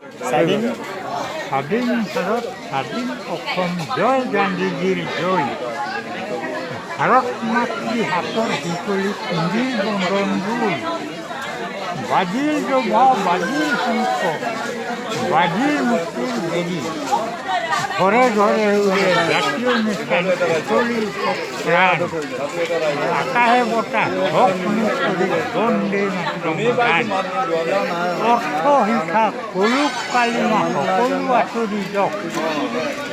স্বাধীন। স্বাধীন ভাৰত, স্বাধীন অসম, জয় গান্ধীজীৰ জয়। ভাৰত মাতৃ হাতৰ শিকলি পিন্ধিল বন্ধন ৰুই। বাজিল দফা, বাজিল শংখ, বাজিল মুক্তিৰ বেৰি। ঘৰে ঘৰে উৰে জাতীয় নিচান, উতলিল প্ৰাণ। আকাশে বতাহ হক মুখৰি বন্দে মাতৰম গান। অৰ্থ শিখা কলুক কালিমা সকলো আঁতৰি যাওক।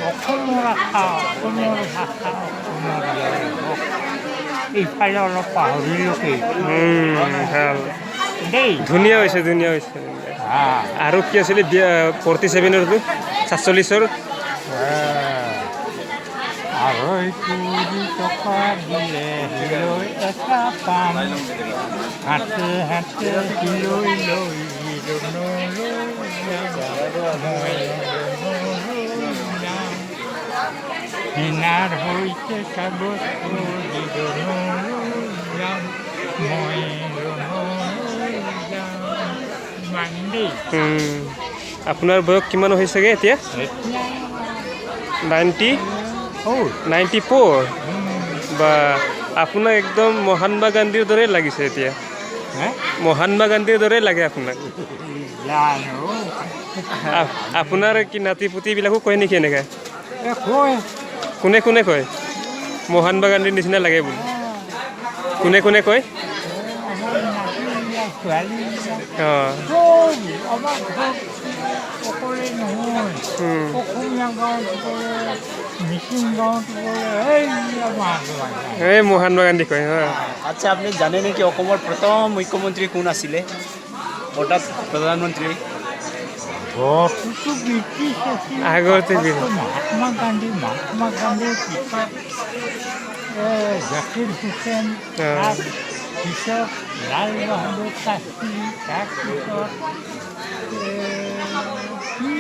অসমৰ আশা, অসমৰ ভাষা, অসমৰ জয় হওক। ইফালে অলপ পাহৰিলোঁ কি ভাল। দেই। ধুনীয়া হৈছে, ধুনীয়া হৈছে। হা। আৰু কি আছিলে 47ৰটো, 47ৰ? 2.5 কুৰি টকা দিলে হিলৈ এটা পাম, হাতে হাতে হিলৈ লৈ ৰণলৈ যাম, মই ৰণলৈ যাম। হিনাৰ সৈতে কাগজ কৰি ৰণলৈ যাম, মই ৰণলৈ যাম। ইমান দেই। আপোনাৰ বয়স কিমান হৈছেগৈ এতিয়া? এতিয়া 90? হ'ল। 94। বা, আপোনাক একদম মহাত্মা গান্ধীৰ দৰে লাগিছে এতিয়া। হে? মহাত্মা গান্ধীৰ দৰে লাগে আপোনাক। জানো। আপোনাৰ কি নাতি পুতিবিলাকো কয় নেকি এনেকৈ? এ, কয়। কোনে কোনে কয় মহাত্মা গান্ধীৰ নিচিনা লাগে বুলি? কোনে কোনে কয়? আমাৰ নাতিবিলাক, ছোৱালীবিলাক, চব। আমাৰ ঘৰত অকলে নহয়, অসমীয়া গাঁৱত পৰে, মিচিং গাঁৱত পৰে, এই মহাত্মা গান্ধী। এই মহাত্মা গান্ধী কয়, হয়। আচ্ছা, আপুনি জানে নেকি অসমৰ প্ৰথম মুখ্যমন্ত্ৰী কোন আছিলে, অৰ্থাৎ প্ৰধানমন্ত্ৰী? আগতেতো ব্ৰিটিছ আছিল। আগতে আগততো মহাত্মা গান্ধী, মহাত্মা গান্ধীৰ পিছত জাকিৰ হুছেইন, তাৰ পিছত লাল বাহাদুৰ শাস্ত্ৰী, তাৰপিছত কি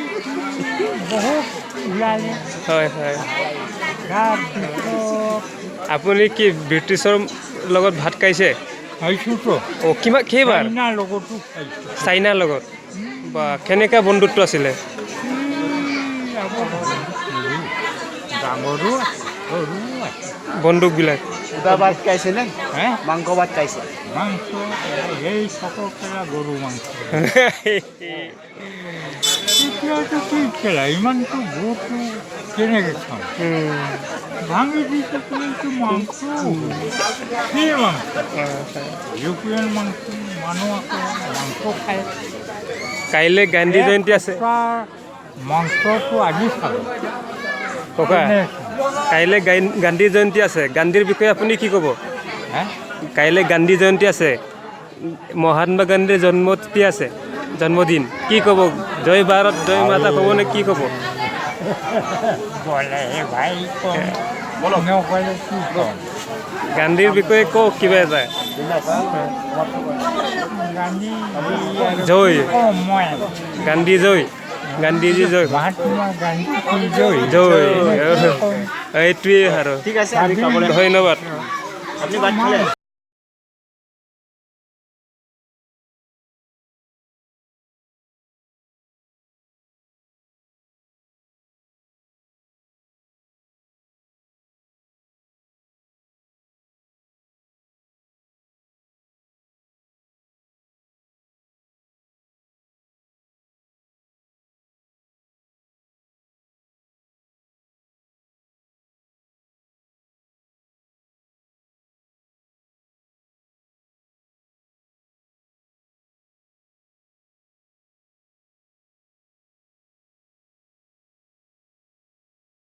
কি বহুত ওলালে। হয় হয় তাৰপিছত আপুনি কি ব্ৰিটিছৰ লগত ভাত খাইছে? খাইছোঁতো। অঁ, কিমান, কেইবাৰ? চাইনাৰ লগতো খাইছোঁ। চাইনাৰ লগত বা, কেনেকুৱা বন্ধুত্ব আছিলে? এই আগৰ ডাঙৰো আছে, সৰুও আছে। বন্দুকবিলাক। সুদা ভাত খাইছেনে? হে? মাংস ভাত খাইছে? মাংস, এই চকৰ খেলা, গৰু মাংস। তেতিয়াতো কি খেলা, ইমানটো গৰুটো কেনেকৈ খাম? ভাঙি দিছে কিন্তু মাংস, কি মাংস? ইউৰোপীয়ান মাংস। মানুহ আকৌ মাংস খায়। কাইলৈ গান্ধী জয়ন্তী আছে। তাৰ মাংসটো আজি খাব। ককা, কাইলৈ গান্ধী জয়ন্তী আছে। গান্ধীৰ বিষয়ে আপুনি কি ক'ব? হে? কাইলৈ গান্ধী জয়ন্তী আছে, মহাত্মা গান্ধীৰ জন্মতিথি আছে, জন্মদিন। কি ক'ব? জয় ভাৰত, জয় মাতা ক'ব নে কি ক'ব? গ'লেহে ভাই কম, নগ'লে কি কম? গান্ধীৰ বিষয়ে কওক কিবা এটা। গান্ধী। জয়। কম মই। গান্ধী জয়, গান্ধীজী জয়। মহাত্মা গান্ধী কি জয়। জয়। কম। এইটোৱে আৰু। ঠিক আছে, আমি খাবলৈ ধন্যবাদ। আপুনি ভাত খালে?